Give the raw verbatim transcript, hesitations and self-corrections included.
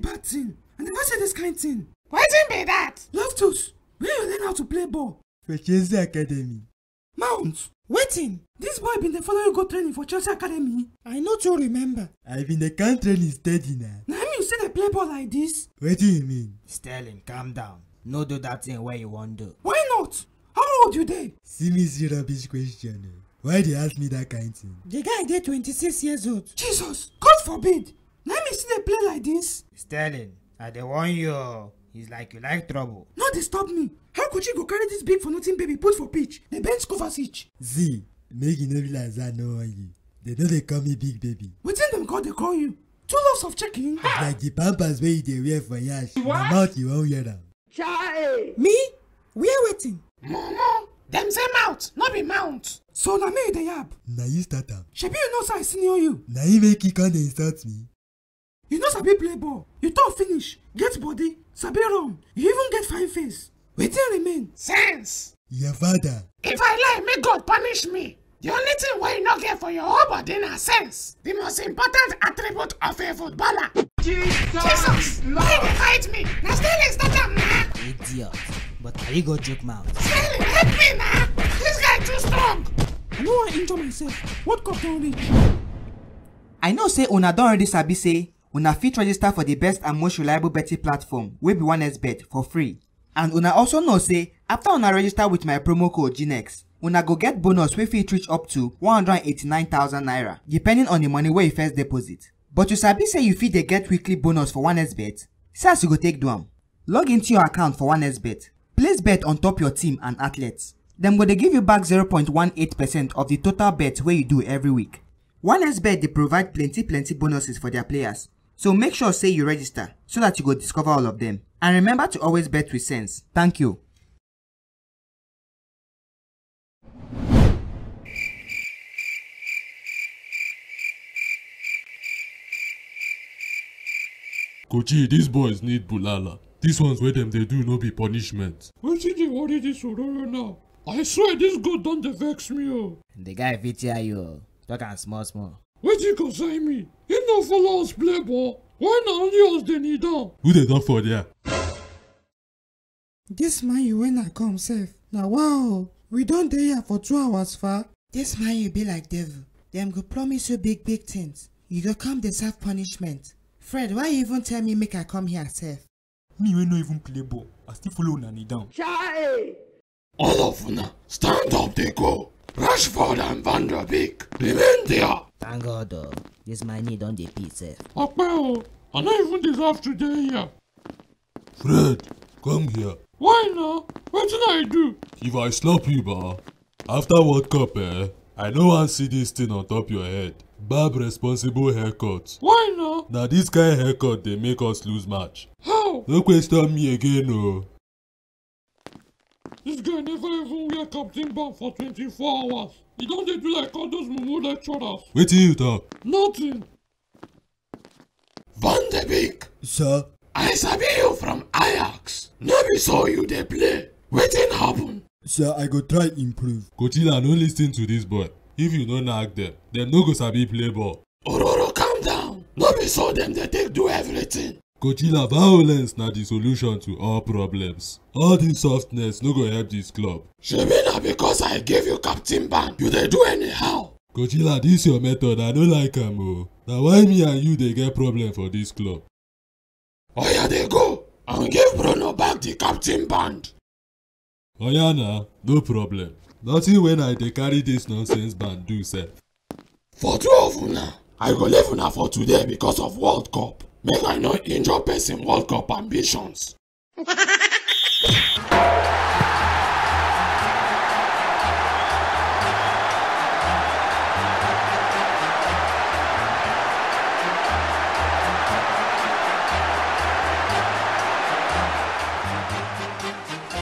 Bad thing. I never say this kind thing. Wetin be that? Loftus, where you learn how to play ball? For Chelsea Academy. Mount, wetin? This boy been dey follow you go training for Chelsea Academy? I no too remember. I been dey come training steady na. Na him you still dey play ball like this? Wetin you mean? Sterling, calm down. No do that thing wey you wan do. Why not? How old you dey? See me see rubbish question o. Why dey ask me that kind thing? The guy dey twenty-six years old. Jesus, God forbid. Na him you still dey play like this? Sterling, I dey warn you o. It's like you like trouble. No disturb me. How could you go carry this big for nothing baby put for pitch? The bench covers each. See, make you no be like that no wan you. They no dey call me big baby. Wetin dem call dey call you? Two loaves of chicken? It's like the pampers wey you dey wear for yash. Na mouth you wan wear am. Chai! Me? Wear wetin? Mumu, dem say mouth, no be mount. So na me you dey yab? Na you start am. Shebi you know say I senior you? Na you make you come dey insult me? You no sabi play ball. You talk finish, get body, sabi run. You even get fine face. Wetin remain? Sense. Your father. If I lie, make God punish me. The only thing wey you no get for your whole body na sense. The most important attribute of a footballer. Jesus! Why you dey fight me? Na Sterling start am na. Idiot. But na you go chook mouth. Sterling, help me na. This guy too strong. I no wan injure myself. World Cup don reach. I know say una don already sabi say una fit register for the best and most reliable betting platform wey be one X bet for free. And una also know say after una register with my promo code G next, una go get bonus wey fit reach up to one hundred eighty-nine thousand naira, depending on the money wey you first deposit. But you sabi say you fit dey get weekly bonus for one X bet? See as you go take do am. Log into your account for one X bet. Place bet on top your team and athletes. Dem go dey give you back zero point one eight percent of the total bet wey you do every week. One X bet dey provide plenty plenty bonuses for their players, so make sure say you register so that you go discover all of them. And remember to always bet with sense. Thank you. Kochi, these boys need bulala. These ones wey dem dey do no be punishment. Wetin dey worry this Ororo now? I swear this goat don dey vex me o. The guy fit tear you o. Talk am small small. Wetin concern me? He no follow us play ball. Why na only us dey kneel down? Who dey talk for there? This man you when I come sef. Na wow, we don dey here for two hours fa. This man you be like devil. Dem go promise you big big things. You go come dey serve punishment. Fred, why you even tell me make I come here sef? Me wey no even play ball, I still follow una kneel down. Chai! All of una, stand up dey go. Rashford and Van der Beek, remain there. Thank God o, this my knee don dey pee sef. Ope o, I no even deserve to dey here. Fred, come here. Why na? Wetin I do? If I slap you ba, after World Cup eh, I no wan see this thing on top your head. Barb responsible haircut. Why na? Na this kind haircut dey make us lose match. How? No question me again o. This guy never even wear captain band for twenty-four hours. He don dey do like all those mumu lecturers. Wetin you talk? Nothing. Van de Beek. Sir? I sabi you from Ajax. No be so you dey play. Wetin happen? Sir, I go try improve. Kotila, no listen to this boy. If you no knack them, dem no go sabi play ball. Ororo, calm down. No be so dem dey take do everything. Kotila, violence na the solution to all problems. All this softness no go help this club. Shebi na because I give you captain ban, you dey do anyhow. Kotila, this your method, I no like am o. Na why me and you dey get problem for this club. Oya dey go and give Bruno back the captain band. Oya na, no problem. Nothing when I dey carry this nonsense band do sef. For two of una, I go leave una for today because of World Cup. Make I no injure person World Cup ambitions.